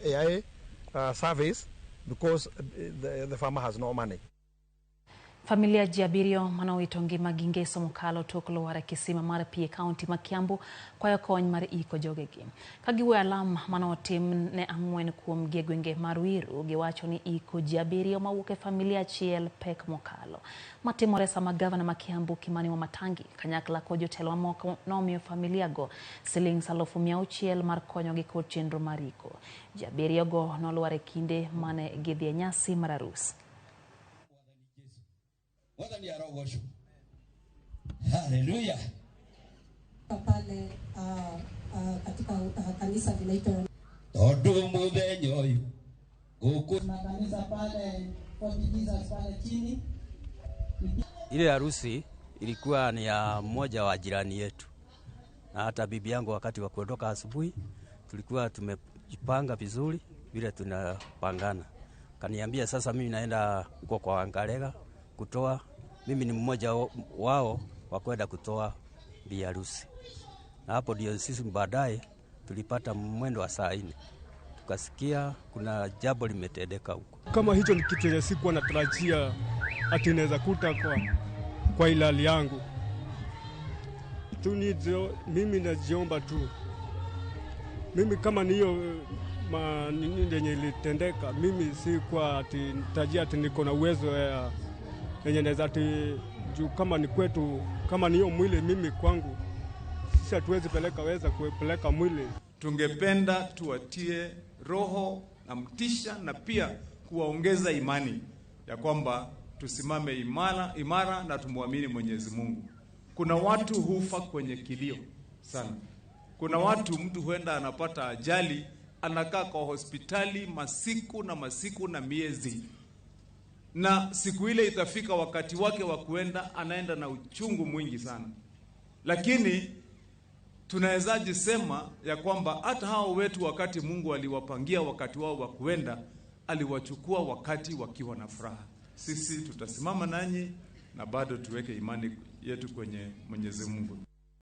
AI surveys because the farmer has no money. Familia ji abiriyo manowito ngimagi ngeso mokalo tok lwar e kisima mar pi e kaunti ma Kiambu kwayo kony mar iko jogegi. Ka giwuoyo alam manotim ne ang'wen kuom gi e gwenge ma Ruiru, giwacho ni iko ji abiriyo mawuok e familia achiel pek mokalo. Matimore sama gavana ma Kiambu Kimani Wamatangi kanyakla kod jotelo mamoko nomiyo familia go siling 600,000 mar konyogi kod chenro mar iko. Ji abiriyo go nolwar e kinde mane gidhi e nyasi mar arus. Haleluya. Pale katika kanisa linaitwa Tondu muthenya uyu guku na kanisa pale Fort Jesus pale chini. Ile harusi ilikuwa ni ya mmoja wa jirani yetu, na hata bibi yangu wakati wa kuondoka asubuhi tulikuwa tumejipanga vizuri vile tunapangana. Kaniambia sasa mimi naenda huko kwa Wangalega kutoa, mimi ni mmoja wao wa kwenda kutoa bi harusi. Na hapo ndio sisi baadaye tulipata mwendo wa saa 4 tukasikia kuna jambo limetendeka huko. Kama hicho ni kitu chenye sikuwa natarajia ati inaweza kuta kwa ilali yangu. Mimi najiomba tu. Mimi kama ni hiyo nini yenye ilitendeka, mimi sikuwa ati nitarajia ati niko na uwezo ya yenye naweza ati juu kama ni kwetu, kama ni hiyo mwili mimi kwangu sisi hatuwezi weza kupeleka mwili. Tungependa tuwatie roho na mtisha na pia kuwaongeza imani ya kwamba tusimame imara na tumwamini Mwenyezi Mungu. Kuna watu hufa kwenye kilio sana. Kuna watu mtu huenda anapata ajali, anakaa kwa hospitali masiku na masiku na miezi. Na siku ile itafika wakati wake wa kuenda, anaenda na uchungu mwingi sana. Lakini tunawezaje sema ya kwamba hata hao wetu wakati Mungu aliwapangia wakati wao wa kuenda, aliwachukua wakati wakiwa na furaha. Sisi tutasimama nanyi na bado tuweke imani yetu kwenye Mwenyezi Mungu.